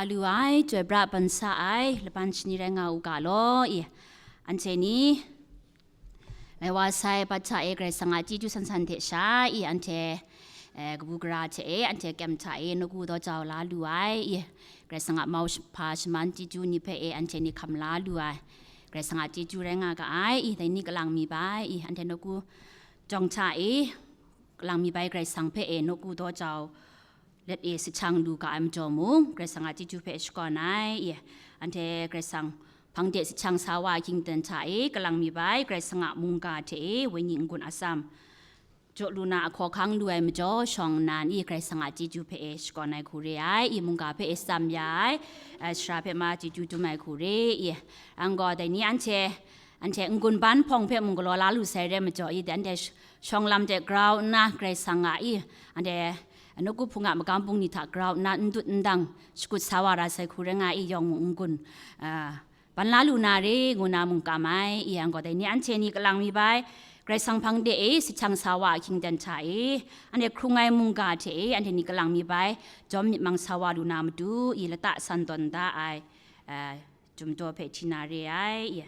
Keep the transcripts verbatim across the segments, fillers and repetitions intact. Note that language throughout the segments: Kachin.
Lu ai, chyoi pra ban sa ai laban shani rai nga u ga law, i, anhte ni, lai wa sai, bat hta e Karai Kasang a chyeju san san hte sha, i, anhte, eh, kabu gara hte e, anhte kyem hta e, nawku daw jau la lu ai, i, Karai Kasang a mau sh-, hpa shaman chyeju ni hpe e, anhte ni hkam la lu ai, Karai Kasang a chyeju rai nga ga ai, i, dai ni kalang mi bai, i, anhte nawku jawng hta e, kalang mi bai Karai Kasang hpe e, nawku daw jau, let e sahchang lu ga ai majaw mung, Karai Kasang a chyeju hpe shakawn ai, i, anhte Karai Kasang hpang de sahchang sa wa ai hkying ten hta e, kalang mi bai Karai Kasang a mungga hte e, wenyi n-gun atsam jaw lu na, ahkaw hkang lu ai majaw shawng nnan, i, Karai Kasang a chyeju hpe e shakawn ai hku re ai, i, mungga hpe e tsam ya ai, eh, sara hpe ma chyeju dum ai hku re, i, ang gaw dai ni anhte, anhte n-gun ban hpawng hpe mung galaw la lu sai re majaw, i, dai anhte sh-, shawng lam de grau nna Karai Kasang a, i, anhte nawku hpung a magam bungli hta grau nna n dut n dang shakut sa wa ra sai hku rai nga i, yawng mung n-gun, a, ban la lu na re ngu na mung kam ai, i, ang gaw dai ni anhte ni kalang mi bai Karai Kasang hpang de e sahchang sa wa a hkying ten hta e, anhte hkrung ai mungga hte e, anhte ni kalang mi bai jawm myit mang sa wa lu na matu, i, lata san tawn da ai, a, jumdaw hpe hti na re ai, i.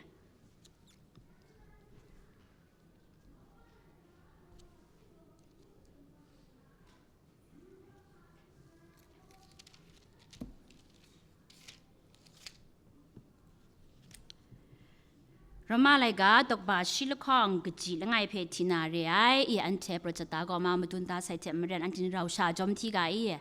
Roma laika tawkpa shi lahkawng kaji langai hpe hti na re ai, i, anhte Protesta gaw ma madun da sai hte maren, anhte ni rau sha jawm hti ga i.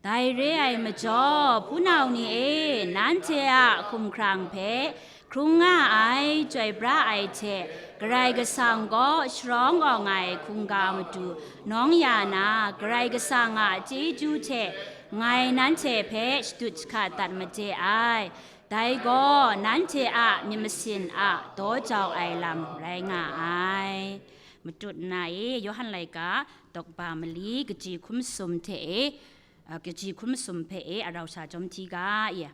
Dai re ai majaw, hpunau ni e, nanhte a hkumhkrang hpe hkrung nga ai, chyoi pra ai hte, Karai Kasang gaw sharawng awng ai hkungga matu nawng ya na, Karai Kasang a chyeju hte ngai nanhte hpe shadut jahkat dat made ai. Dai gaw nanhte a myit masin a daw jau ai lam rai nga ai. Matut nna e, Yawhan laika tawkpa mali kaji hkum sum hte e, a, kaji hkum sum hpe e arau sha jawm hti ga, i.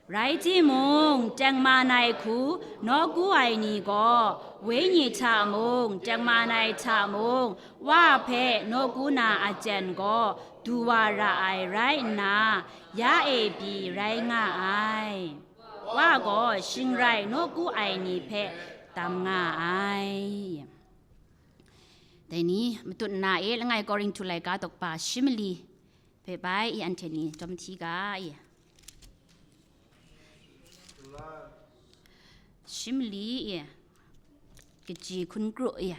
Rai timung, tengman ai hku nawku ai ni gaw, Wenyi hta mung, tengman ai hta mung, Wa hpe nawku na a chyen gaw du wa ra ai rai nna, ya e pyi rai nga ai. Wa gaw shing rai nawku ai ni hpe tam nga ai. Dai ni, matut nna e, langai Korinhtu laika tawkpa shi mali hpe bai i, anhte ni jawm hti ga i. Shi mali i, kaji hkun kru i.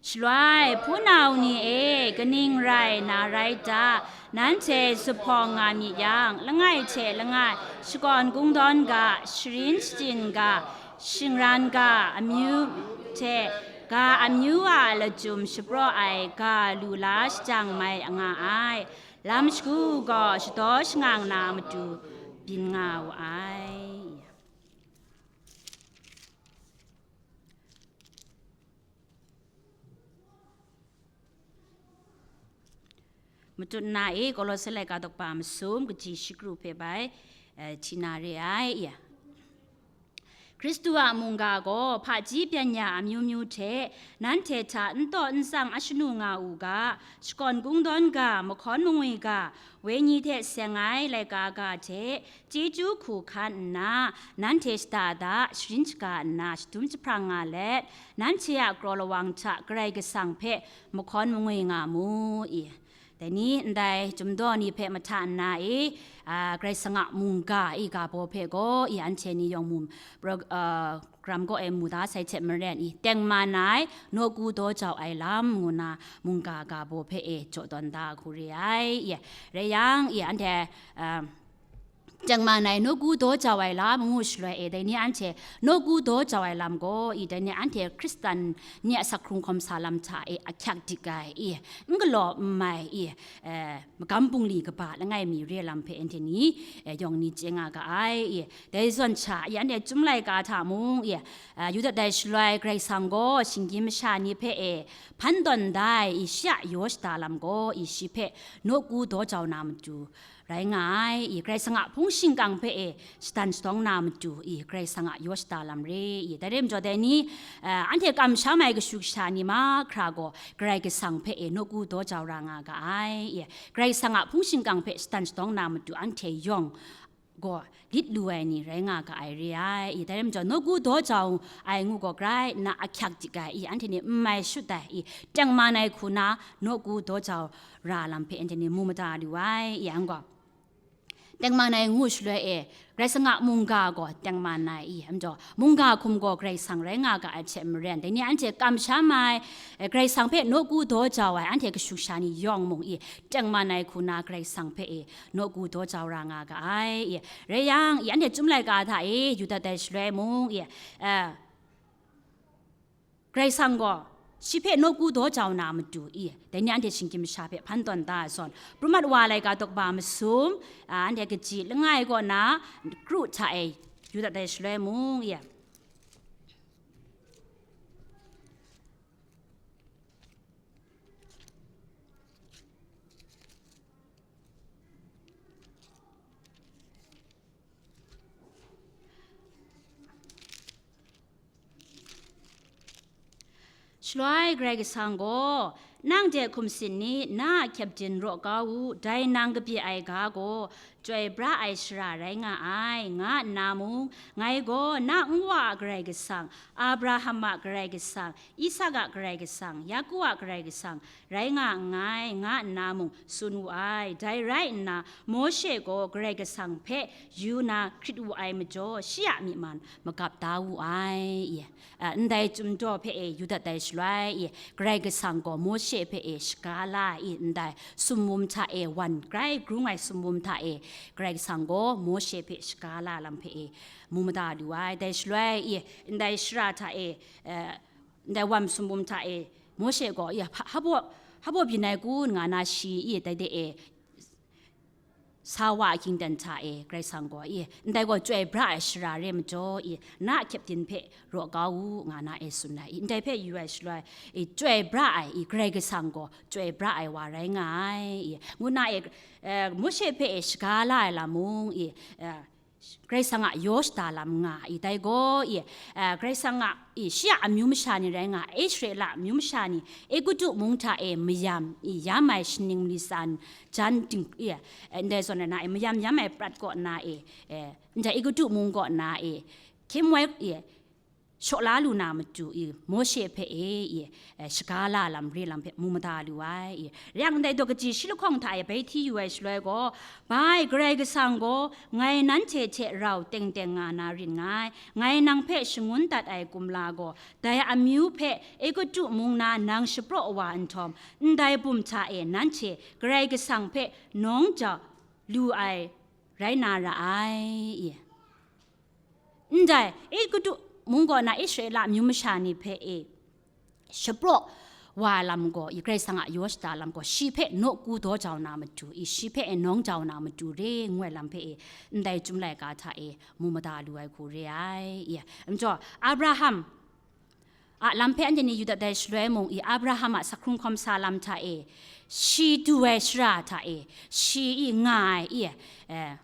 Shaloi, hpunau ni e, kaning rai na rai ta? Nanhte zuphpawng nga myit yang, langai hte langai, shakawn kungdawn ga, sharin shachying ga, shingran ga, amyu hte ga amyu a lachyum shapraw ai ga lu la shajang mai nga ai. Lam shagu gaw shadaw shangang na matu byin nga wu ai. Matut nna e, Kolose laika tawkpa masum kaji shi kru hpe bai, eh, hti na re ai, i. Hkristu a mungga gaw hpaji byeng ya amyu myu hte nanhte hta n taw n tsang a shanu nga u ga, shakawn kungdawn ga, mahkawn mangwi ga, wenyi hte seng ai laika ga hte, chyeju hku hkan nna, nanhte shada da sharin shaga nna, shadum jahprang nga let, nanhte a kraw lawang hta Karai Kasang hpe mahkawn mangwi nga mu i. Dai ni ndai jumdaw ni hpe mahta nna e, a, Karai Kasang a mungga i ga baw hpe gaw i, anhte ni yawng mu, pro-, a, gram gaw e mu da sai hte maren i, tengman ai, nawku daw jau ai lam ngu na mungga ga baw hpe e jaw tawn da hku re ai i. Rai yang i, anhte, a, tengman ai nawku daw jau ai lam ngu shaloi e, dai ni anhte nawku daw jau ai lam gaw i, dai ni anhte Hkristan ni a sak hkrung hkawm sa lam hta e ahkyak dik ai i, n galaw n mai i, eh, magam bungli kaba langai mi re lam hpe anhte ni, eh, yawng ni chye nga ga ai i. Dai zawn hta i, anhte Chyum laika hta mung i, eh, yu dat ai shaloi Karai Kasang gaw shinggyim masha ni hpe e hpan tawn da ai i, shi a yaw shada lam gaw i, shi hpe nawku daw jau na matu, rai nga ai i, Karai Kasang a hpung shingkang hpe e shadan shadawng na matu i, Karai Kasang a yaw shada lam re i, dai re majaw dai ni, eh, anhte kamsham ai kashu kasha ni mahkra gaw Karai Kasang hpe e nawku daw jau ra nga ga ai i, Karai Kasang a hpung shingkang hpe shadan shadawng na matu anhte yawng gaw lit lu ai ni rai nga ga ai re ai, i, dai rai majaw, nawku daw jau ai ngu gaw grai nna ahkyak dik ai, i, anhte ni n mai shut ai, i, tengman ai hku na nawku daw jau ra lam hpe anhte ni mu mada lu ai, i, ang gaw. Tengman ai ngu shaloi e, Karai Kasang a mungga gaw tengman ai, i, majaw, mungga hkum gaw Karai Kasang rai nga ga ai hte maren, dai ni anhte kamsham ai, e, Karai Kasang hpe nawku daw jau ai, anhte kashu kasha ni yawng mung, i, tengman ai hku na Karai Kasang hpe, e, nawku daw jau ra nga ga ai, i, rai yang, i, anhte Chyum laika hta e yu dat ai shaloi mung, i, e, Karai Kasang gaw shi hpe nawku daw jau na matu, i, dai ni anhte shinggyim masha hpe hpan tawn da ai zawn, Pru Mat Wa laika daw kaba masum, a, anhte kaji langai kaw na kru hta e yu dat ai shaloi mung, i, Shaloi Karai Kasang gaw, "Nang de hkum sin ni, na a kyepdin raw kau u, dai nang kabye ai ga gaw, chyoi pra ai shara rai nga ai," nga nna mung, ngai gaw na nwa a Karai Kasang, Abraham a Karai Kasang, Isak a Karai Kasang, Yaku a Karai Kasang, rai nga nngai, nga nna mung tsun wu ai. Dai rai nna, Mawshe gaw Karai Kasang hpe yu na hkrit wu ai majaw, shi a myi man magap da wu ai. I, a, ndai Chyum daw hpe e yu dat ai shaloi, i, Karai Kasang gaw Mawshe hpe e shaga la, i, ndai sumwum hta e, wan grai grung ai sumwum hta e, Karai Kasang gaw Mawshe hpe shaga la lam hpe e mu mada lu ai. Dai shaloi, i, ndai shara hta e, e, ndai wan sumwum hta e, Mawshe gaw, i, hpa-, hpa baw, hpa baw byin ai kun nga na shi, i, dai de e, sa wa a hkying dan hta e, Karai Kasang gaw, i, ndai gaw chyoi pra ai shara re majaw, i, na a kyepdin hpe raw kau u, nga na e tsun ai, i, ndai hpe yu ai shaloi, i, chyoi pra ai, i, Karai Kasang gaw chyoi pra ai wa rai nga ai, i, ngu na e, e, Mawshe hpe e shaga la ai lam mung, i, e, Karai Kasang a yaw shada lam nga, i, dai gaw, i, e, Karai Kasang a, i, shi a amyu masha ni rai nga, Israela amyu masha ni, Egutu mung hta e mayam, i, yam ai shaning mali tsan jan ding, i, e, ndai zawn na e, mayam yam ai prat kaw na e, e, ndai Egutu mung kaw na e, hkyem wai, i, shaw la lu na matu, i, Mawshe hpe e, i, e, shaga la lam re lam hpe mu mada lu ai, i. Rai yang, ndai daw kaji shi lahkawng hta e bai hti yu ai shaloi gaw, bai, Karai Kasang gaw, "Ngai nanhte hte rau teng teng nga na rin nngai, ngai nang hpe shangun dat ai kumla gaw, dai amyu hpe Egutu mung na nang shapraw wa nhtawm, ndai bum hta e nanhte Karai Kasang hpe nawng jau lu ai rai na ra ai," i. Ndai, Egutu mung kaw na Israela amyu masha ni hpe e shapraw wa ai lam gaw, i, Karai Kasang a yaw shada lam gaw, shi hpe nawku daw jau na matu, i, shi hpe e nawng jau na matu re ngu ai lam hpe e, ndai Chyum laika hta e mu mada lu ai hku re ai, i. Majaw, Abraham a lam hpe anhte ni yu dat ai shaloi mung, i, Abraham a sakhkrung hkawm sa lam hta e, shi du ai shara hta e, shi, i, nga ai, i, e,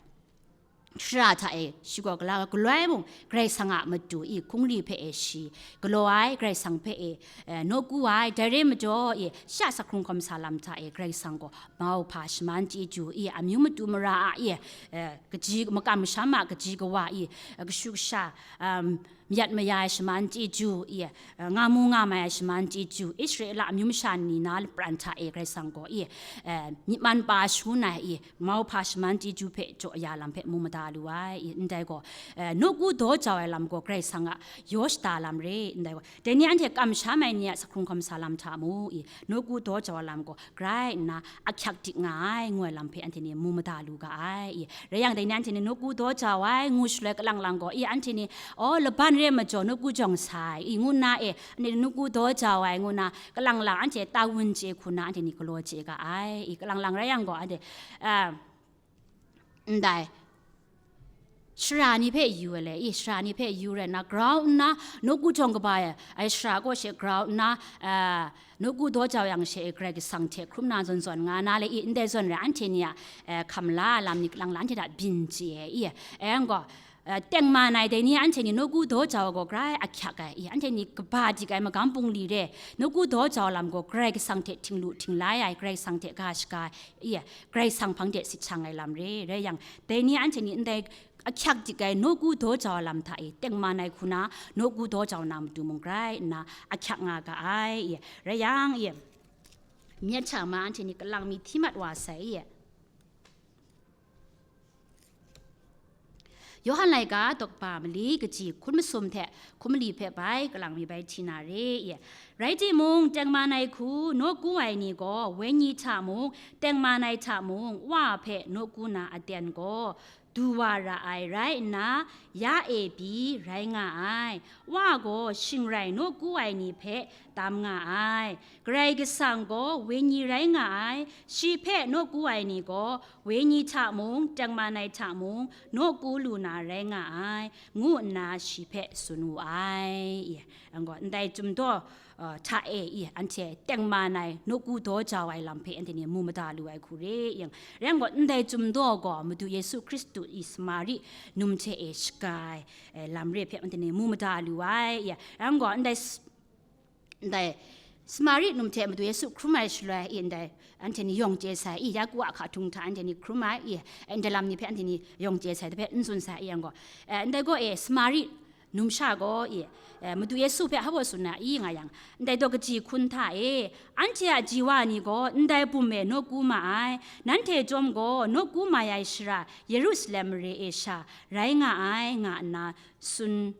shara hta e, shi gaw gala galoi mung, Karai Kasang a matu, i, hkungri hpe e shi galaw ai, Karai Kasang hpe e, e, nawku ai, dai re majaw, i, shi a sakhkrung hkawm sa lam hta e, Karai Kasang gaw mauhpa shaman chyeju, i, amyu matu mara a, i, e, kaji makam masham a kaji kawa, i, e, kashu kasha, um, mayat maya ai shaman chyeju, i, e, nga mu nga mai ai shaman chyeju, Israela amyu masha ni na lapran hta e Karai Kasang gaw, i, e, myi man pa shangun ai, i, mauhpa shaman chyeju hpe jaw ya lam hpe mu mada lu ai, i, ndai gaw, e, nawku daw jau ai lam gaw Karai Kasang a yaw shada lam re, ndai gaw, dai ni anhte kamsham ai ni a sakhkrung hkawm sa lam hta mu, i, nawku daw jau ai lam gaw grai nna ahkyak dik nga ai, ngu ai lam hpe anhte ni mu mada lu ga ai, i. Rai yang, dai ni anhte ni nawku daw jau ai ngu shaloi kalang lang gaw, i, anhte ni, "Aw, laban re majaw nawku jawng sai," i, ngu nna e, anhte ni nawku daw jau ai ngu nna kalang lang anhte tawun chye hku nna anhte ni galaw chye ga ai, i, kalang lang rai yang gaw, anhte, a, ndai shara ni hpe yu ai le, i, shara ni hpe yu rai nna, grau nna, nawku jawng kaba ai, ai shara kaw she grau nna, a, nawku daw jau yang she, Karai Kasang hte hkrum na zawn zawn nga na le, i, ndai zawn rai, anhte ni a, e, hkam la ai lam ni kalang la anhte hta byin chye ai, i, e, yang gaw, Tengman ai dai ni anhte ni nawku daw jau gaw grai ahkyak ai, i, anhte ni kaba dik ai magam bungli re, nawku daw jau lam gaw Karai Kasang hte htinglu htinglai ai, Karai Kasang hte ga shaga ai, i, Karai Kasang hpang de sit shang ai lam re, rai yang, dai ni anhte ni ndai ahkyak dik ai nawku daw jau lam hta e tengman ai hku na nawku daw jau na matu mung grai nna ahkyak nga ga ai, i, rai yang, i, myit hta ma anhte ni kalang mi hti mat wa sai, i. Yawhan laika daw kaba mali kaji hkun masum hte hkun mali hpe bai kalang mi bai hti na re, i. Rai timung, tengman ai hku nawku ai ni gaw wenyi hta mung, tengman ai hta mung, Wa hpe nawku na aten gaw du wa ra ai rai nna, ya e pyi rai nga ai. Wa gaw shing rai nawku ai ni hpe tam nga ai. Karai Kasang gaw wenyi rai nga ai, shi hpe nawku ai ni gaw wenyi hta mung, tengman ai hta mung, nawku lu na rai nga ai, ngu nna shi hpe tsun wu ai. I, anhte gaw ndai chyum daw, uh, hta e, i, anhte tengman ai, nawku daw jau ai lam hpe anhte ni mu mada lu ai hku re, i, yang, rai yang gaw ndai chyum daw gaw Madu Yesu Hkristu i Samari num hte e shaga ai, eh, lam re hpe anhte ni mu mada lu ai, i, yang gaw ndai s-, ndai Samari num hte Madu Yesu hkrum ai shaloi, i, ndai anhte ni yawng chye sai, i, Yaku a hka htung hta anhte ni hkrum ai, i, ndai lam ni hpe anhte ni yawng chye sai, dai hpe n tsun sai, i, yang gaw, eh, ndai gaw e Samari numsha gaw, i, eh, Madu Yesu hpe hpa baw tsun na, i, nga yang, ndai daw kaji hkun hta e, anhte a ji wa ni gaw ndai bum e nawku ma ai, nanhte chyawm gaw nawku mai ai shara Yerusalem mare e sha rai nga ai, nga nna tsun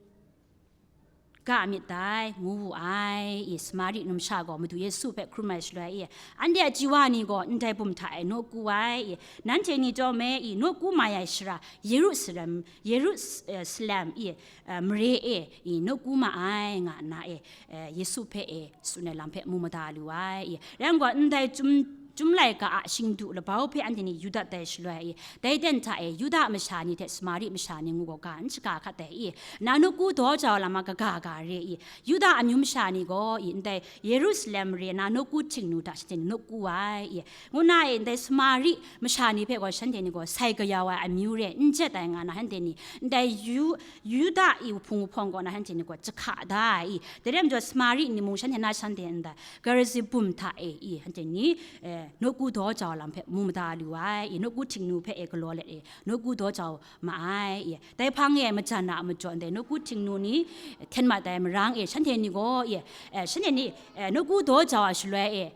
ga myit dai, ngu wu ai, i, Samari numsha gaw Madu Yesu hpe hkrum ai shaloi, i, anhte a ji wa ni gaw ndai bum hta e nawku ai, i, nanhte ni chyawm e, i, nawku mai ai shara Yerusalem, Yerus-, eh, salem, i, eh, mare e, i, nawku ma ai, nga nna e, eh, Yesu hpe e tsun ai lam hpe mu mada lu ai, i, rai yang gaw ndai chyum, chyum laika a shingdu labau hpe anhte ni yu dat ai shaloi, i, dai ten hta e Yuda masha ni hte Samari masha ni ngu gaw ga n shaga hkat ai, i, na nawku daw jau lam a kaga ga re, i, Yuda amyu masha ni gaw, i, ndai Yerusalem mare na nawku htingnu hta shanhte ni nawku ai, i, ngu na e ndai Samari masha ni hpe gaw shanhte ni gaw sai kayau ai amyu re n jet ai, nga na shanhte ni ndai Yu-, Yuda i hpung hpawng gaw na shanhte ni gaw jahka da ai, i, dai rai majaw Samari ni mung shanhte na shanhte ndai Gerazi bum hta e, i, shanhte ni, eh, nawku daw jau lam hpe mu mada lu ai, i, nawku htingnu hpe e galaw let e nawku daw jau ma ai, i, dai hpang e majan a majaw ndai nawku htingnu ni hten mat ai marang e shanhte ni gaw, i, eh, shanhte ni, eh, nawku daw jau ai shaloi e,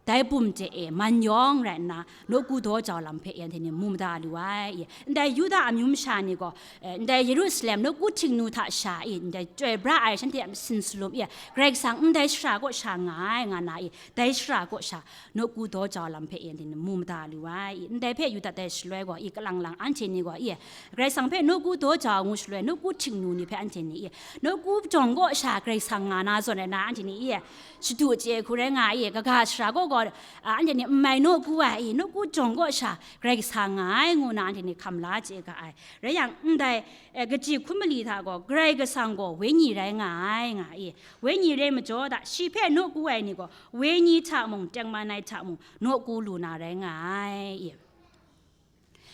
dai bum hte e man yawng rai nna, nawku daw jau lam hpe anhte ni mu mada lu ai, i, ndai Yuda amyu masha ni gaw, eh, ndai Yerusalem nawku htingnu hta sha, i, ndai chyoi pra ai shanhte a masin salum, i, Karai Kasang ndai shara kaw sha nga ai, nga na, i, dai shara kaw sha nawku daw jau lam hpe anhte ni mu mada lu ai, i, ndai hpe yu dat ai shaloi gaw, i, kalang lang anhte ni gaw, i, Karai Kasang hpe nawku daw jau ngu shaloi, nawku htingnu ni hpe anhte ni, i, nawku jawng kaw sha Karai Kasang nga na zawn ai na anhte ni, i, shadu chye hku rai nga ai, i, kaga shara kaw gaw, a, anhte ni n mai nawku ai, i, nawku jawng kaw sha Karai Kasang nga ai ngu na anhte ni hkam la chye ga ai. Rai yang, ndai, eh, kaji hkun mali hta gaw Karai Kasang gaw wenyi rai nga ai, nga ai, i, wenyi rai majaw hta, shi hpe nawku ai ni gaw wenyi hta mung, tengman ai hta mung, nawku lu na rai nga ai, i.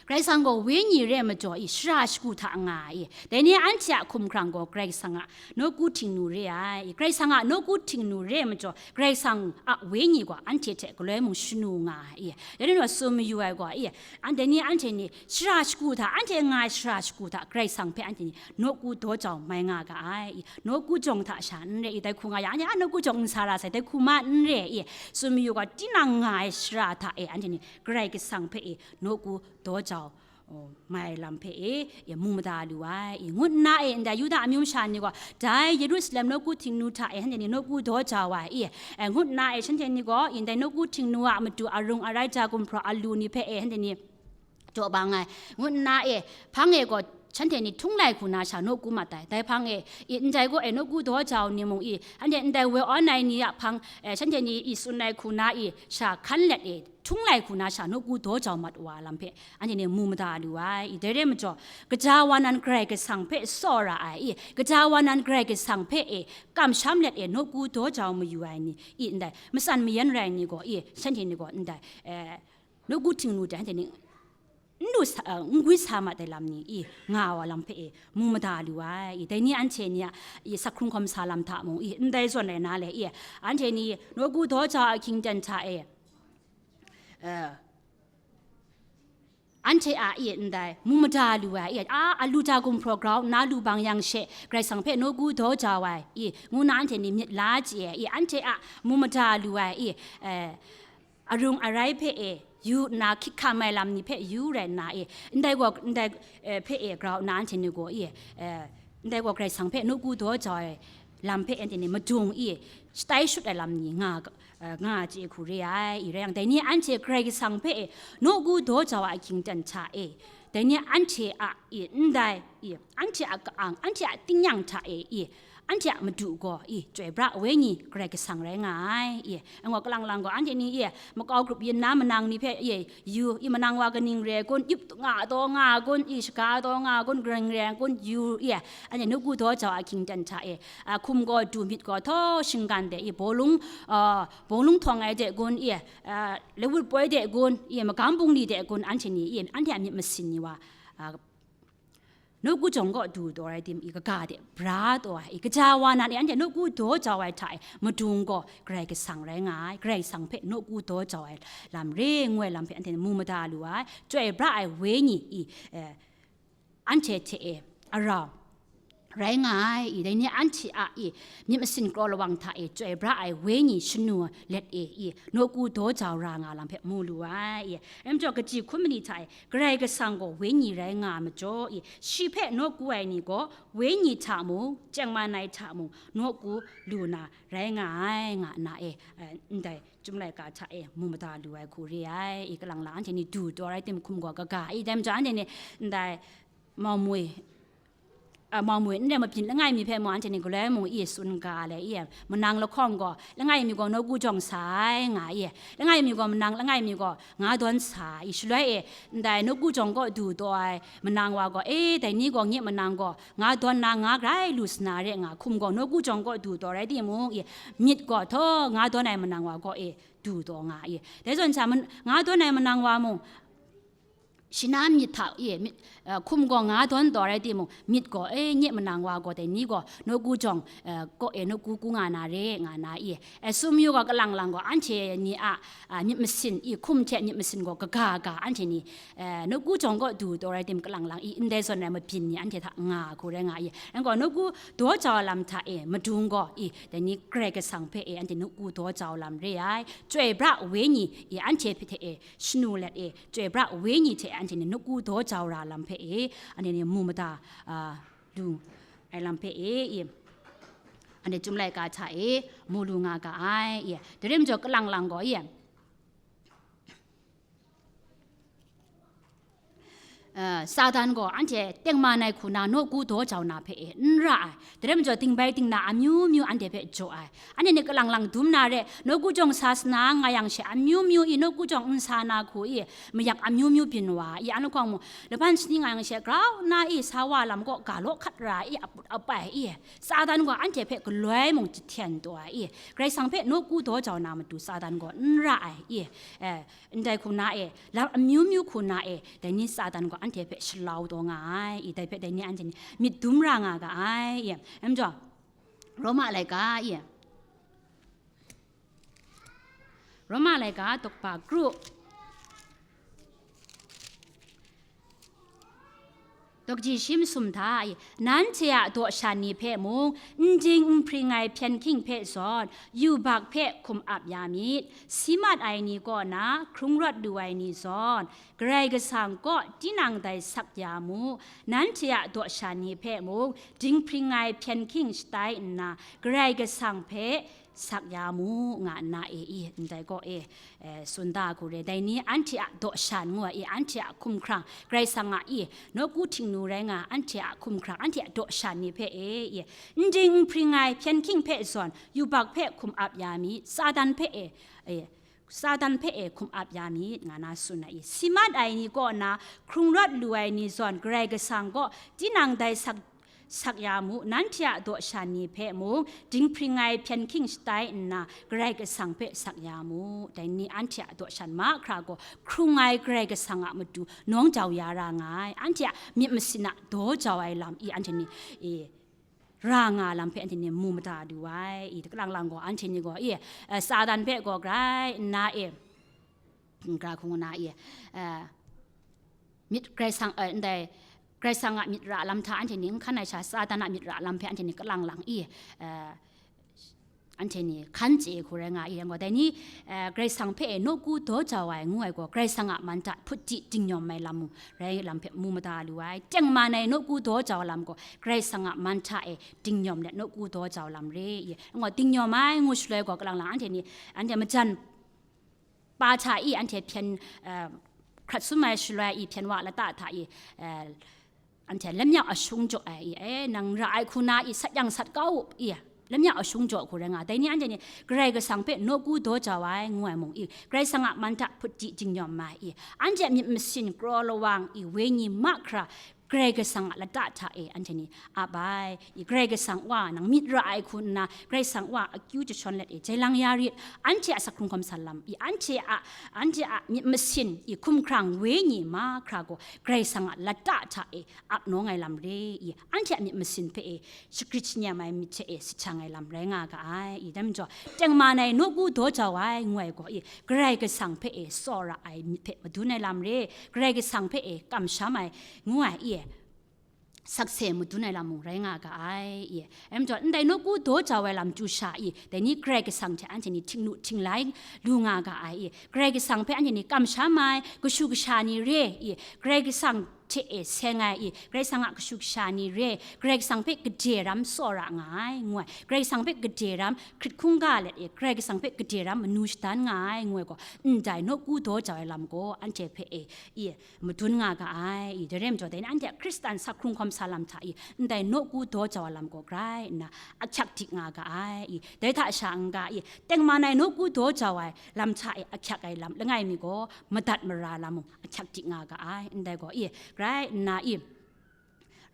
Karai Kasang gaw wenyi re ai majaw, i, shara shagu hta nga ai, i, dai ni anhte a hkumhkrang gaw Karai Kasang a nawku htingnu re ai, i, Karai Kasang a nawku htingnu re ai majaw, Karai Kasang a wenyi gaw anhte hte galoi mung shanu nga ai, i, dai ni gaw tsun mayu ai gaw, i, an-, dai ni anhte ni shara shagu hta, anhte nga ai shara shagu hta Karai Kasang hpe anhte ni nawku daw jau mai nga ga ai, i, nawku jawng hta sha n re, i, dai hku nga yang, anhte a nawku jawng n sa ra sai, dai hku ma n re, i, tsun mayu gaw, tinang nga ai shara hta e anhte ni Karai Kasang hpe e nawku daw jau, o, mai lam hpe e, e mu mada lu ai, i, ngut nna e, ndai Yuda amyu masha ni gaw, dai Yerusalem nawku htingnu hta e, shanhte ni nawku daw jau ai, i, e, ngut nna e, shanhte ni gaw, i, ndai nawku htingnu a matu arung arai ja gumhpraw alu ni hpe e, shanhte ni jaw bang ai, ngut nna e, hpang e gaw, shanhte ni htung lai hku na sha nawku mat ai, dai hpang e, i, ndai gaw e, nawku daw jau ni mung, i, shanhte ndai woi awn ai ni a hpang, e, shanhte ni i tsun ai hku na i sha hkan let e, htung lai hku na sha nawku daw jau mat wa lam hpe, anhte ni mu mada lu ai, i, dai re majaw, kaja wa nan Karai Kasang hpe tsaw ra ai, i, kaja wa nan Karai Kasang hpe e kamsham let e nawku daw jau mayu ai ni, i, ndai matsan mayan rai ni gaw, i, shanhte ni gaw ndai, e, nawku htingnu hte shanhte ni n lu sa, uh, n gwi sa mat ai lam ni i, nga wa lam hpe e, mu mada lu ai i, dai ni anhte ni a i, sakhkrung hkawm sa lam hta mung i, ndai zawn rai na le i, anhte ni nawku daw jau a hkying ten hta e, uh, anhte a i, ndai mu mada lu ai i, a, a lu ta gumhpraw grau nna lu bang yang she, Karai Kasang hpe nawku daw jau ai i, ngu na anhte ni myit la chye ai i, anhte a mu mada lu ai i, eh, arung arai hpe e yu nna, hkyit hkam ai lam ni hpe yu rai nna e, ndai gaw, ndai, eh, hpe e grau nna anhte ni gaw i, eh, ndai gaw Karai Kasang hpe nawku daw jau ai lam hpe anhte ni madung i, shatai shut ai lam ni nga, eh, nga chye hku re ai i, rai yang, dai ni anhte Karai Kasang hpe e nawku daw jau ai ahkying ten hta e, dai ni anhte a i, ndai i, anhte a ka-ang, anhte a tingnyang hta e i, anhte a madu gaw i, Chyoi Pra Wenyi Karai Kasang rai nga ai i, anhte kalang lang gaw, anhte ni i, makau grup yin na manang ni hpe i, yu i, manang wa kaning re kun, yup nga taw nga kun i, shaga taw nga kun, greng re kun, yu i, anhte nawku daw jau a hkying ten hta e, a, hkum gaw du, myit gaw htaw shinggan de i, bawlung, a, bawlung htawng ai de kun i, a, lawut poi de kun i, magam bungli de kun, anhte ni i, anhte a myit masin ni wa, a, nawku jawng kaw du taw rai tim i, kaga de bra taw ai i, kaja wa nan e, anhte nawku daw jau ai hta e, madung gaw Karai Kasang rai nga ai, Karai Kasang hpe nawku daw jau ai lam re ngu ai lam hpe anhte mu mada lu ai, Chyoi Pra ai Wenyi i, eh, anhte hte e arau rai nga ai i, dai ni anhte a i, myit masin kraw lawang hta e Chyoi Pra ai Wenyi shanu let e i, nawku daw jau ra nga lam hpe mu lu ai i, rai majaw, kaji hkum mali hta e Karai Kasang gaw Wenyi rai nga ai majaw i, shi hpe nawku ai ni gaw Wenyi hta mung, chyeng man ai hta mung, nawku lu na rai nga ai, nga nna e, eh, ndai Chyum laika hta e mu mada lu ai hku re ai i, kalang lang anhte ni du taw rai tim, hkum gaw kaga i, dai majaw anhte ni ndai Maumwi, a, Maumwi ndai mabyin langai mi hpe mung anhte ni galoi mung i tsun ga le i, manang lahkawng gaw langai mi gaw nawku jawng sa ai nga i, langai mi gaw manang, langai mi gaw nga dawn sa i, shaloi e ndai nawku jawng kaw du taw ai manang wa gaw, e, dai ni gaw nye manang gaw nga dawn na nga grai lu sa na re nga, hkum gaw nawku jawng kaw du taw rai timung i, myit gaw htaw nga dawn ai manang wa gaw e du taw nga i, dai zawn sha man-, nga dawn ai manang wa mung, shi na myit hta e, myit, eh, hkum gaw nga dawn taw rai timung, myit gaw, e, nye manang wa gaw dai ni gaw nawku jawng, eh, kaw e nawku ku nga na re, nga na i, e, sum yu gaw kalang lang gaw anhte ni a, a, myit masin i, hkum hte myit masin gaw kaga ga anhte ni, eh, nawku jawng kaw du taw rai tim, kalang lang i, ndai zawn rai mabyin ni anhte hta nga hku rai nga i, rai gaw nawku daw jau lam hta e madung gaw i, dai ni Karai Kasang hpe e anhte nawku daw jau lam re ai, Chyoi Pra Wenyi i, anhte hpe hte e shanu let e, Chyoi Pra Wenyi hte anhte ni nawku daw jau ra lam hpe e, anhte ni mu mada, a, lu ai lam hpe e, i, anhte Chyum laika hta e mu lu nga ga ai, i, dai rim jaw kalang lang gaw, i, a, Satan gaw anhte tengman ai hku na nawku daw jau na hpe e n ra ai. Dai rim jaw dingbai dingna amyu myu anhte hpe jaw ai. Anhte ni kalang lang dum na re, nawku jawng sa sa na nga yang she amyu myu i, nawku jawng n sa na hku i, mayak amyu myu byin wa i, anhte hkawng mung, laban shani nga yang she grau nna i, sa wa lam kaw ga law hkat ra i, aput apai i, Satan gaw anhte hpe galoi mung jahten taw ai i, Karai Kasang hpe nawku daw jau na matu Satan gaw n ra ai i, eh, ndai hku na e, lam amyu myu hku na e, dai ni Satan gaw anhte hpe shalau taw nga ai i, dai hpe dai ni anhte ni myit dum ra nga ga ai i, em jaw, Roma laika i, Roma laika, tawkpa kru, tawkji shi masum hta, nanhte a daw shan ni hpe mung, n ding n hpring ai hpyen hking hpe zawn, yubak hpe hkum ap ya myit. Si mat ai ni kaw na hkrung rawt lu ai ni zawn, Karai Kasang kaw tinang dai sak ya mu. Nanhte a daw shan ni hpe mung, ding hpring ai hpyen hking shatai nna, Karai Kasang hpe sak ya mu, nga nna e i, ndai gaw e, eh, tsun da hku re. Dai ni anhte a daw shan ngu ai i, anhte a hkumhkrang, Karai Kasang a i, nawku htingnu rai nga, anhte a hkumhkrang, anhte a daw shan ni hpe e i, n ding n hpring ai hpyen hking hpe zawn, yubak hpe hkum ap ya myit, Satan hpe e, e, Satan hpe e hkum ap ya myit, nga na tsun ai i, si mat ai ni kaw na hkrung rawt lu ai ni zawn, Karai Kasang kaw tinang dai sak sak ya mu, nanhte a daw shan ni hpe mung dinghpring ai hpyen hking shatai nna, Karai Kasang hpe sak ya mu. Dai ni anhte a daw shan mahkra gaw hkrung ai Karai Kasang a matu nawng jau ya ra nga ai. Anhte a myit masin a daw jau ai lam i anhte ni, i, ra nga lam hpe anhte ni mu mada lu ai. I, kalang lang gaw anhte ni gaw, i, eh, Satan hpe gaw grai nna, i, n-, gara hku ngu na, i, eh, myit Karai Kasang, eh, ndai Karai Kasang a myit ra lam hta anhte ni n hkan ai sha, Satan a myit ra lam hpe anhte ni kalang lang i, eh, anhte ni hkan chye hku rai nga i, yang gaw, dai ni, eh, Karai Kasang hpe e nawku daw jau ai ngu ai gaw, Karai Kasang a man hta hput di dingnyawm ai lam mung rai lam hpe mu mada lu ai. Tengman ai nawku daw jau lam gaw, Karai Kasang a man hta e dingnyawm let nawku daw jau lam re i, yang gaw, dingnyawm ai ngu shaloi gaw, kalang lang anhte ni, anhte majan pa hta i anhte hpyen, eh, hkrat sum ai shaloi i hpyen wa lata hta i, eh, anhte lamyau ashung jaw ai i, eh, nang ra ai hku na i sat yang sat kau u i, lamyau ashung jaw hku rai nga. Dai ni anhte ni Karai Kasang hpe nawku daw jau ai ngu ai mung i, Karai Kasang a man hta hput di dingnyawm ai i, anhte a myit masin kraw lawang i, wenyi mahkra Karai Kasang a lata hta e anhte ni ap ai. I, Karai Kasang Wa, nang myit ra ai hku nna, Karai Kasang Wa akyu jashawn let e, jailang ya rit, anhte a sak hkrung hkawm sa lam, i, anhte a, anhte a myit masin, i, hkumhkrang wenyi mahkra gaw, Karai Kasang a lata hta e ap nawng ai lam re, i, anhte a myit masin hpe e, shagrit shanyam ai myit hte e, sahchang ai lam rai nga ga ai, i, dai majaw, tengman ai nawku daw jau ai ngu ai gaw, i, Karai Kasang hpe e, tsawra ai myit hpe madun ai lam re, Karai Kasang hpe e, kamsham ai ngu ai, i, sakse madun ai lam mung rai nga ga ai, i. Em jaw, ndai nawku daw jau ai lam chyu sha i, dai ni Karai Kasang hte anhte ni htingnu htinglai lu nga ga ai, i. Karai Kasang hpe anhte ni kamsham ai, kashu kasha ni re, i. Karai Kasang hte e seng ai, i. Karai Kasang a kashu kasha ni re, Karai Kasang hpe gade ram tsawra nga ai, ngu ai. Karai Kasang hpe gade ram hkrit hkungga let, i. Karai Kasang hpe gade ram manu shadan nga ai, ngu ai gaw, ndai nawku daw jau ai lam gaw, anhte hpe e, i. Madun nga ga ai, i, dai rai majaw, dai ni anhte a Hkristan sak hkrung hkawm sa lam hta i, ndai nawku daw jau ai lam gaw grai nna ahkyak dik nga ga ai, i, dai hta sha n-ga i, tengman ai nawku daw jau ai lam hta e ahkyak ai lam langai mi gaw madat mara lam mung ahkyak dik nga ga ai, ndai gaw i, grai nna i,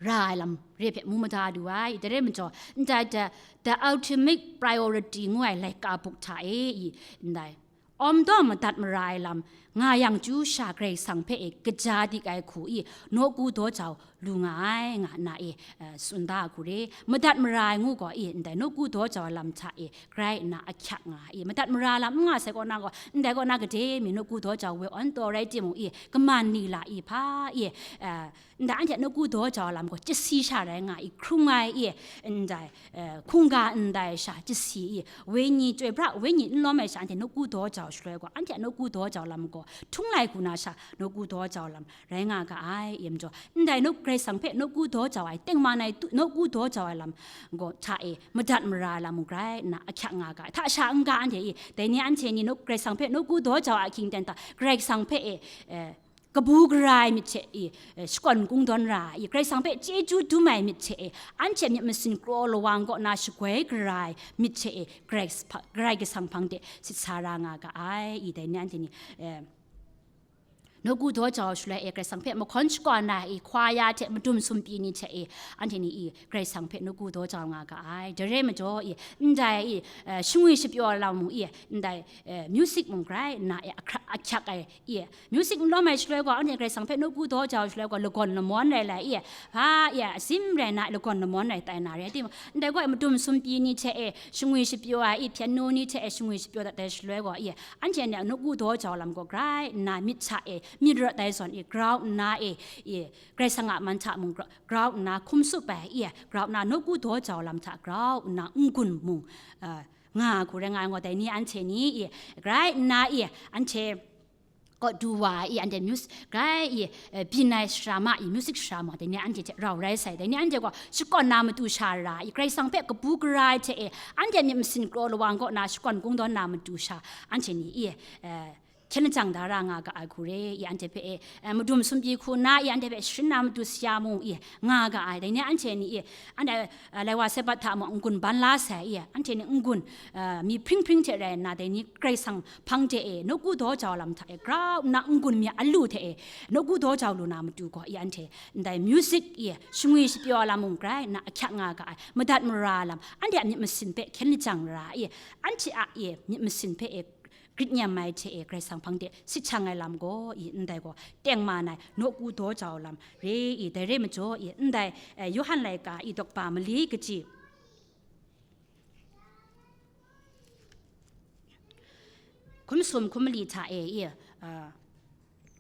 ra ai lam re hpe mu mada lu ai, i, dai rai majaw, ndai the, the ultimate priority ngu ai laika buk hta e i, ndai awm daw madat mara ai lam nga yang chyu sha Karai Kasang hpe e kaja dik ai hku i, nawku daw jau lu nga ai, nga nna e, eh, tsun da hku re. Madat mara ai ngu gaw i, ndai nawku daw jau ai lam hta e, grai nna ahkyak nga ai. Madat mara lam n nga sai kaw na gaw, ndai kaw na gade mi nawku daw jau we awn taw rai timung i, kaman ni la i hpa i, eh, ndai anhte nawku daw jau ai lam gaw, chyasi sha rai nga i, hkrung ai i, ndai, eh, hkungga ndai sha chyasi i, wenyi chyoi pra, wenyi n lawm ai sha, anhte nawku daw jau shaloi gaw, anhte a nawku daw jau lam gaw, htung lai hku na sha, nawku daw jau lam rai nga ga ai, i majaw, ndai nawku Karai Kasang hpe nawku daw jau ai, tengman ai tu, nawku daw jau ai lam gaw, hta e, madat mara ai lam mung grai nna ahkyak nga ga ai. Hta sha n-ga anhte i, dai ni anhte ni nawku Karai Kasang hpe nawku daw jau ai ahkying ten hta, Karai Kasang hpe e, eh, kabu gara ai myit hte i, eh, shakawn kungdawn ra ai, Karai Kasang hpe chyeju dum ai myit hte e, anhte myit masin kraw lawang kaw na shagoi gara ai myit hte e, Karai Kasang hpa-, Karai Kasang hpang de sit sa ra nga ga ai, i dai ni anhte ni, eh, nawku daw jau shaloi e, Karai Kasang hpe mahkawn shakawn ai i, hkawya hte madum sumpi ni hte e, anhte ni i, Karai Kasang hpe nawku daw jau nga ga ai. Dai rai majaw i, ndai i, eh, shangwi shapyaw lam mung i, ndai, eh, music mung grai nna e, ahkra-, ahkyak ai i, music n lawm ai shaloi gaw, anhte Karai Kasang hpe nawku daw jau shaloi gaw, lagawn lamawn rai lai i, hpa i, asim rai nna, lagawn lamawn rai tai na re. Timung, ndai gaw, madum sumpi ni hte e, shangwi shapyaw ai i, piano ni hte e, shangwi shapyaw dat ai shaloi gaw i, anhte ni a nawku daw jau lam gaw, grai nna myit hta e, myit rawt ai zawn i, grau nna e, i, Karai Kasang a man hta mung gra-, grau nna hkum tsup ai i, grau nna nawku daw jau lam hta grau nna n-gun mung, a, nga hku rai nga ai gaw, dai ni anhte ni i, grai nna i, anhte kaw du wa ai i, anhte mus-, grai i, eh, byin ai sara ma i, music sara ma, dai ni anhte hte rau rai sai, dai ni anhte gaw shakawn na matu sha ra i, Karai Kasang hpe kabu gara ai hte e, anhte myit masin kraw lawang kaw na shakawn kungdawn na matu sha, anhte ni i, eh, hkyen lajang da ra nga ga ai hku re i, anhte hpe e, eh, madum sumpyi hku nna i, anhte hpe sharin na matu saya mung i, nga ga ai. Dai ni anhte ni i, anhte, eh, lai wa sai bat hta mung n-gun ban la sai i, anhte ni n-gun, eh, mi hpring hpring hte rai nna, dai ni Karai Kasang hpang de e, nawku daw jau lam hta e, grau nna n-gun mi alu hte e, nawku daw jau lu na matu gaw i, anhte ndai music i, shangwi shapyaw lam mung grai nna ahkyak nga ga ai, madat mara lam, anhte a myit masin hpe hkyen lajang ra i, anhte a i myit masin hpe e, grit nyam ai hte e, Karai Kasang hpang de sit shang ai lam gaw i, ndai gaw tengman ai nawku daw jau lam re i, dai re majaw i, ndai, eh, Yawhan laika i, dawkpa mali kaji, hkum sum hkum mali hta e i, ah,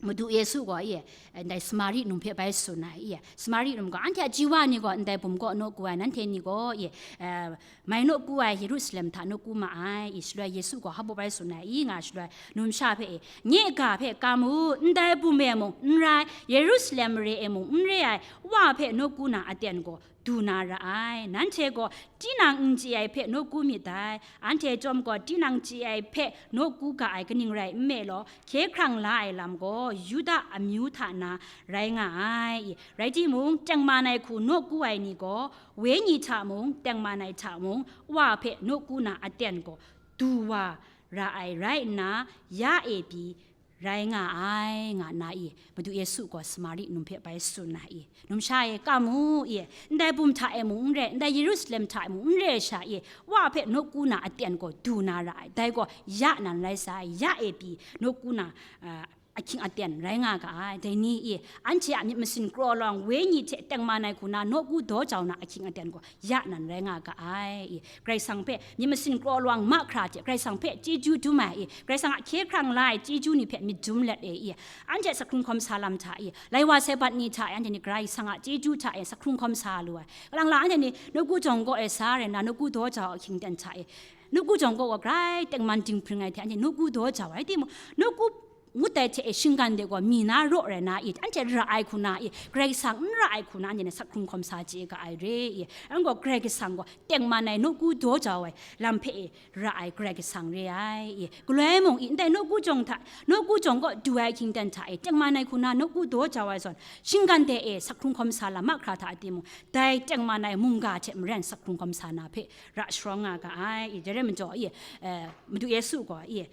Madu Yesu gaw i, ndai Samari num hpe bai tsun ai i, Samari num gaw, anhte a ji wa ni gaw ndai bum kaw nawku ai, nanhte ni gaw i, eh, mai nawku ai Yerusalem hta nawku ma ai i, shaloi Yesu gaw hpa bai tsun ai i, nga shaloi numsha hpe e, nye ga hpe kam u, ndai bum e mung n rai, Yerusalem mare e mung n re ai, Wa hpe nawku na aten gaw du na ra ai. Nanhte gaw tinang n chye ai hpe nawku myit dai, anhte chyawm gaw tinang chye ai hpe nawku ga ai kaning rai nme law, hkye hkrang la ai lam gaw Yuda amyu hta na rai nga ai. Rai timung, tengman ai hku nawku ai ni gaw, Wenyi hta mung, tengman ai hta mung, Wa hpe nawku na aten gaw du wa ra ai rai nna, ya e pyi rai nga ai, nga nna i, Madu Yesu gaw Samari num hpe bai tsun na i, numsha e, kam u i, ndai bum hta e mung n re, ndai Yerusalem hta e mung n re sha i, Wa hpe nawku na aten gaw du na ra ai, dai gaw ya nan rai sai, ya e pyi nawku na, ah, ahkying aten rai nga ga ai. Dai ni i, anhte a myit masin kraw lawang Wenyi hte tengman ai hku na nawku daw jau na ahkying aten gaw ya nan rai nga ga ai i, Karai Kasang hpe myit masin kraw lawang mahkra hte Karai Kasang hpe chyeju dum ai i, Karai Kasang a hkye hkrang la ai chyeju ni hpe myit dum let e i, anhte sakhkrung hkawm sa lam hta i, lai wa sai bat ni hta e, anhte ni Karai Kasang a chyeju hta e sakhkrung hkawm sa lu ai. Kalang lang anhte ni nawku jawng kaw e sa rai nna, nawku daw jau ahkying aten hta e, nawku jawng kaw gaw grai tengman dinghpring ai hte, anhte nawku daw jau ai timung, nawku ngut ai hte e shinggan de gaw mi na raw rai na i, anhte ra ai hku na i, Karai Kasang n ra ai hku na, anhte ni sakhkrung hkawm sa chye ga ai re i, anhte gaw Karai Kasang gaw tengman ai nawku daw jau ai lam hpe e ra ai Karai Kasang re ai i, galoi mung i, ndai nawku jawng hta, nawku jawng kaw du ai ahkying aten hta e tengman ai hku na nawku daw jau ai zawn, shinggan de e sakhkrung hkawm sa lam mahkra hta timung, dai tengman ai mungga hte maren sakhkrung hkawm sa na hpe ra sharawng nga ga ai i, dai rai majaw i, eh, Madu Yesu gaw i,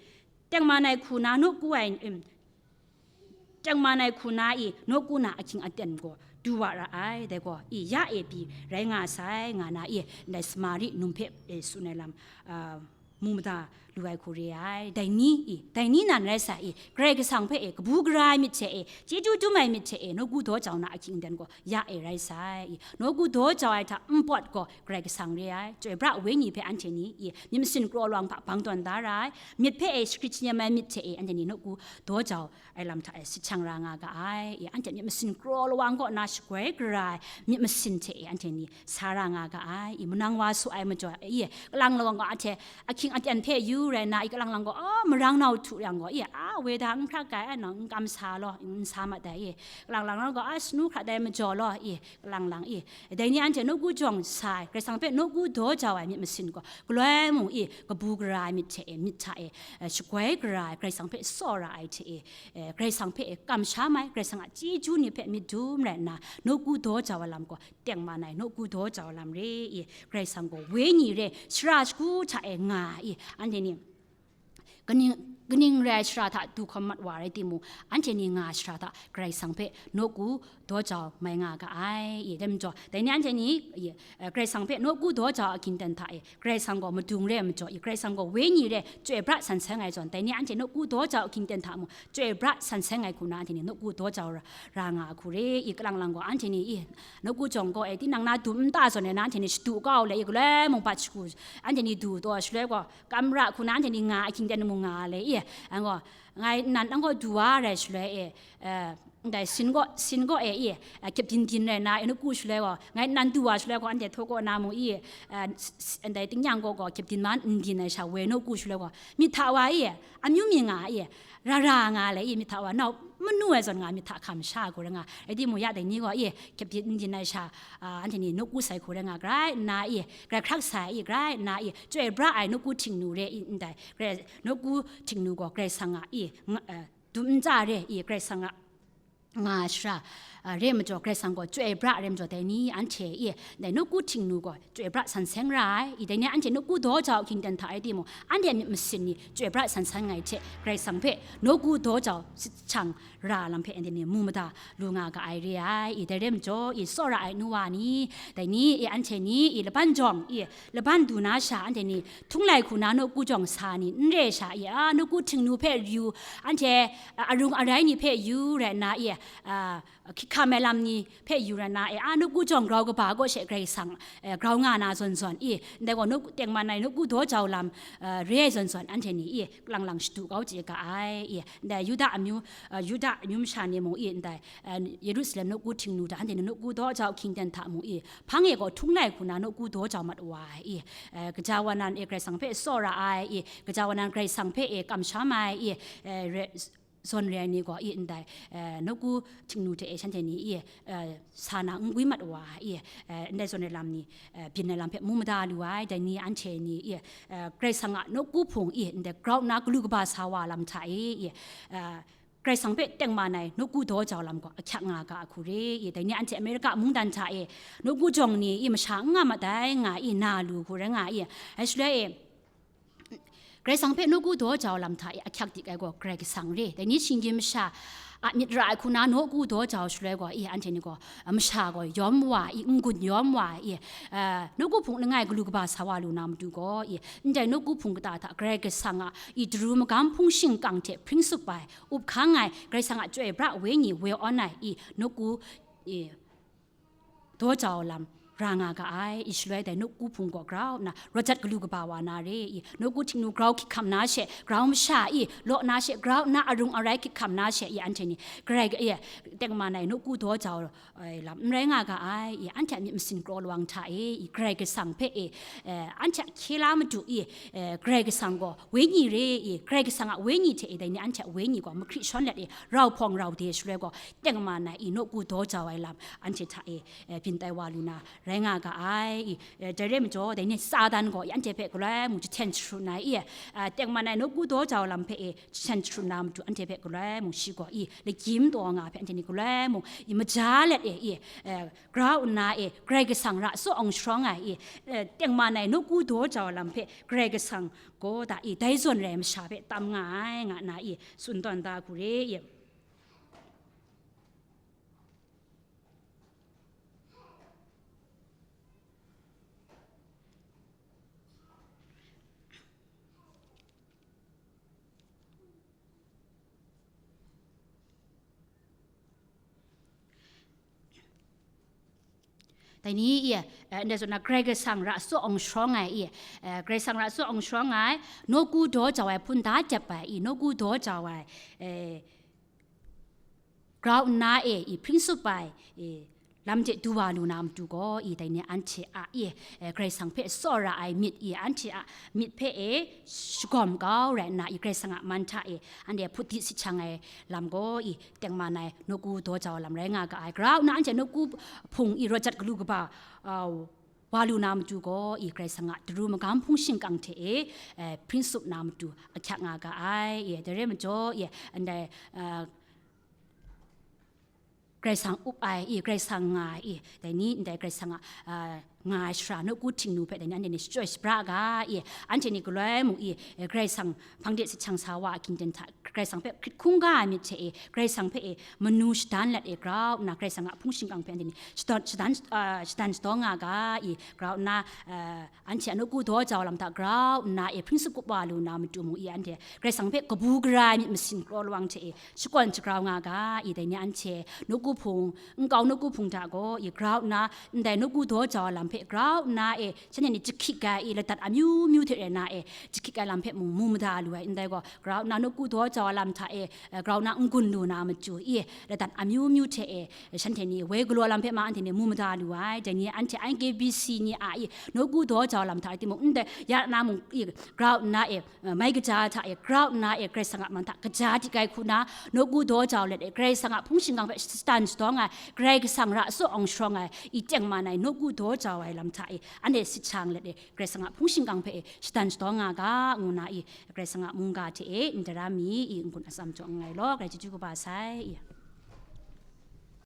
tengman ai hku na nawku ai, em, tengman ai hku na i nawku na ahkying aten gaw du wa ra ai, dai gaw i, ya e pyi rai nga sai, nga na i, ndai Samari num hpe e tsun ai lam, ah, mu mada lu ai hku re ai. Dai ni i, dai ni nan rai sai i, Karai Kasang hpe e kabu gara ai myit hte e, chyeju dum ai myit hte e, nawku daw jau na ahkying aten gaw ya e rai sai i, nawku daw jau ai hta npawt gaw Karai Kasang re ai, chyoi pra Wenyi hpe anhte ni i, myit masin kraw lawang hpa bang tawn da ra ai, myit hpe e shakrit shanyem ai myit hte e, anhte ni nawku daw jau ai lam hta e sit shang ra nga ga ai. I, anhte myit masin kraw lawang kaw na shagoi gara ai myit masin hte e, anhte ni sa ra nga ga ai. I, manang wa su ai majaw i, kalang lawang gaw anhte ahkying aten hpe yu rai nna, i, kalang lang gaw, a, marang nau htu yang gaw, i, a, woi da n hkrak ai, a, nang n kam sa law, n sa mat dai, i, kalang lang gaw, a, sanu hkra dai majaw law, i, kalang lang i, dai ni anhte nawku jawng sa ai, Karai Kasang hpe nawku daw jau ai myit masin gaw, galoi mung i, kabu gara ai myit hte e, myit hta e, eh, shagoi gara ai, Karai Kasang hpe tsaw ra ai hte e, eh, Karai Kasang hpe e kamsham ai, Karai Kasang a chyeju ni hpe myit dum rai nna, nawku daw jau ai lam gaw tengman ai, nawku daw jau ai lam re i, Karai Kasang gaw Wenyi re, shara shagu hta e nga i, anhte ni, kaning, kaning rai ai shara hta du hkawm mat wa rai timung, anhte ni nga ai shara hta Karai Kasang hpe nawku daw jau mai nga ga ai. I, dai majaw, dai ni anhte ni, i, eh, Karai Kasang hpe nawku daw jau ahkying aten hta e, Karai Kasang gaw madung re ai majaw, i, Karai Kasang gaw Wenyi re chyoi pra san sai nga ai zawn, dai ni anhte nawku daw jau ahkying aten hta mung, chyoi pra san sai nga ai hku na, anhte ni nawku daw jau ra, ra nga ai hku re i, kalang lang gaw, anhte ni i, nawku jawng kaw e, tinang na dum nta zawn e na, anhte ni shadu kau le i, galoi mung bat shagu, anhte ni du taw shaloi gaw, kam ra hku na, anhte ni nga ahkying aten mung nga le i, an gaw, ngai nan an gaw du wa rai shaloi e, eh, ndai sin gaw, sin gaw e i, eh, kyepdin din rai na, e nawku shaloi gaw, ngai nan du wa shaloi gaw, anhte htaw kaw na mung i, eh, s-, s-, ndai tingnyang gaw gaw, kyepdin man n din ai sha, woi nawku shaloi gaw, myit hta wa i, amyu mi nga i, ra ra nga le i, myit hta wa nau manu ai zawn nga, myit hta hkam sha ai hku rai nga, rai timung ya dai ni gaw i, kyepdin n din ai sha, ah, anhte ni nawku sai hku rai nga, grai nna i, grai hkrak sai i, grai nna i, chyoi pra ai nawku htingnu re i, ndai, grai, nawku htingnu gaw Karai Kasang a i, i, nga, eh, dum ntsa re i, Karai Kasang a nga ai shara, ah, re majaw, Karai Kasang gaw chyoi pra re majaw, dai ni anhte i, dai nawku Htingnu gaw chyoi pra san seng ra ai, i, dai ni anhte nawku daw jau hkingten hta rai timung, anhte myit masin ni chyoi pra san san nga ai hte, Karai Kasang hpe nawku daw jau shahkang ra lam hpe anhte ni mu mada lu nga ga ai re ai, i, dai re majaw, i, tsawra ai nu wa ni, dai ni, i, anhte ni, i, laban jawng, i, laban du na sha, anhte ni htung lai hku na nawku jawng sa ni n re sha, i, a, nawku Htingnu hpe yu, anhte, a, arung arai ni hpe yu rai nna, i, a, hkihkam ai lam ni hpe yu rai nna, e, a, nawku jawng grau kaba kaw she Karai Kasang, e, grau nga na zawn zawn, i, ndai gaw nawku, tengman ai nawku daw jau lam, e, re ai zawn zawn, anhte ni, i, lang lang shadu kau chye ga ai, i, ndai Yuda amyu, e, Yuda amyu masha ni mung, i, ndai, e, Yerusalem nawku Htingnu hta, anhte ni nawku daw jau hkingten hta mung, i, hpang e gaw htung lai hku na nawku daw jau mat wa ai, i, e, kaja wa nan, e, Karai Kasang hpe tsawra ai, i, kaja wa nan Karai Kasang hpe, e, kamsham ai, i, e, re, zawn re ai ni gaw, i, ndai, e, nawku Htingnu hte, e, shanhte ni, i, e, sa na n gwi mat wa, i, e, ndai zawn re lam ni, e, byin ai lam hpe mu mada lu ai, dai ni anhte ni, i, e, Karai Kasang a nawku hpung, i, ndai grau nna galu kaba sa wa lam hta e, i, e, Karai Kasang hpe tengman ai nawku daw jau lam gaw ahkyak nga ga a hku re, i, dai ni anhte Amerika mungdan hta e nawku jawng ni, i, masha n nga mat ai nga, i, na lu hku rai nga, i, ai shaloi, e, Karai Kasang hpe nawku daw jau lam hta e ahkyak dik ai gaw Karai Kasang re. Dai ni shinggyim masha a myit ra ai hku na nawku daw jau shaloi gaw, i, anhte ni gaw, a, masha gaw yawm wa, i, n-gun yawm wa, i, a, nawku hpung langai galu kaba sa wa lu na matu gaw, i, ndai nawku hpung kata hta Karai Kasang a, i, daru magam hpung shingkang hte hpring tsup ai, up hkang ai, Karai Kasang a chyoi pra wenyi woi awn ai, i, nawku, i, daw jau lam ra nga ga ai, i, shaloi dai nawku hpung gaw grau nna rawt jat galu kaba wa na re, i, nawku Htingnu grau hkihkam na she, grau masha, i, law na she, grau nna arung arai hkihkam na she, i, anhte ni, Karai, i, tengman ai nawku daw jau ai lam n rai nga ga ai, i, anhte a myit masin kraw lawang hta e, i, Karai Kasang hpe, e, e, anhte a hkye la matu, i, e, Karai Kasang gaw wenyi re, i, Karai Kasang a wenyi hte, e, dai ni anhte a wenyi gaw mahkri shawn let, e, rau hpawng rau de shaloi gaw, tengman ai, i, nawku daw jau ai lam anhte hta e, e, byin tai wa lu na rai nga ga ai, i, e, dai re majaw, dai ni Satan gaw, i, anhte hpe galoi mung jahten jahkrun ai, i, e, tengman ai nawku daw jau lam hpe, e, jahten jahkrun na matu anhte hpe galoi mung shi gaw, i, lagyim taw nga hpe anhte ni galoi mung, i, maja let, e, i, e, grau nna, e, Karai Kasang ra tsaw awng sharawng ai, i, e, tengman ai nawku daw jau lam hpe Karai Kasang gaw da, i, dai zawn rai masha hpe tam nga ai, nga nna, i, tsun tawn da hku re, i. Dai ni, i, e, ndai zawn na Karai Kasang ra tsaw awng sharawng ai, i, e, Karai Kasang ra tsaw awng sharawng ai, nawku daw jau ai hpun da jep ai, i, nawku daw jau ai, e, grau nna, e, i, hpring tsup ai, i, lam de du wa lu na matu gaw, i, dai ni anhte a, i, e, Karai Kasang hpe tsawra ai myit, i, anhte a myit hpe, e, shagawm kau rai nna, i, Karai Kasang a man hta, e, anhte hput di sit shang ai lam gaw, i, tengman ai nawku daw jau lam rai nga ga ai. Grau nna anhte nawku hpung, i, rawt jat galu kaba, a, wa lu na matu gaw, i, Karai Kasang a daru magam hpung shingkang hte, e, e, hpring tsup na matu ahkyak nga ga ai, i, dai re majaw, i, ndai, a, Karai Kasang up ai, i, Karai Kasang nga ai, i, dai ni ndai Karai Kasang a, a, nga ai shara nawku Htingnu hpe dai ni anhte ni shachyoi shabra ga, i, anhte ni galoi mung, i, e, Karai Kasang hpang de sit shang sa wa a hkingten hta, Karai Kasang hpe hkrit hkungga ai myit hte, e, Karai Kasang hpe, e, manu shadan let, e, grau nna Karai Kasang a hpung shingkang hpe anhte ni shadan, shadan, a, shadan shadaw nga ga, i, grau nna, a, anhte a nawku daw jau lam hta grau nna, e, hpring tsup wa lu na matu mung, i, anhte Karai Kasang hpe kabu gara ai myit masin kraw lawang hte, e, shakawn shagrau nga ga, i, dai ni anhte nawku hpung, nkau nawku hpung hta gaw, i, grau nna, ndai nawku daw jau ai lam hpe grau nna, e, shanhte ni jahkyit ai, i, ladat amyu myu hte rai nna, e, jahkyit ai lam hpe mung mu mada lu ai, ndai gaw, grau nna nawku daw jau ai lam hta e, e, grau nna n-gun lu na matu, i, ladat amyu myu hte, e, shanhte ni woi galaw lam hpe ma anhte ni mu mada lu ai, dai ni anhte I K B C ni a, i, nawku daw jau lam hta rai timung, ndai ya na mung, i, grau nna, e, e, mai kaja hta, e, grau nna, e, Karai Kasang a man hta kaja dik ai hku na, nawku daw jau let, e, Karai Kasang a hpung shingkang hpe shadan shadaw nga ai, Karai Kasang ra tsaw awng sharawng ai, i, tengman ai nawku daw jau ai lam hta e, anhte sit sha let e, Karai Kasang a hpung shingkang hpe e shadan shadawn nga ga, ngu na i, Karai Kasang a mungga hte e ndara mi i n-gun atsam jaw nngai law, Karai chyeju kaba sai i.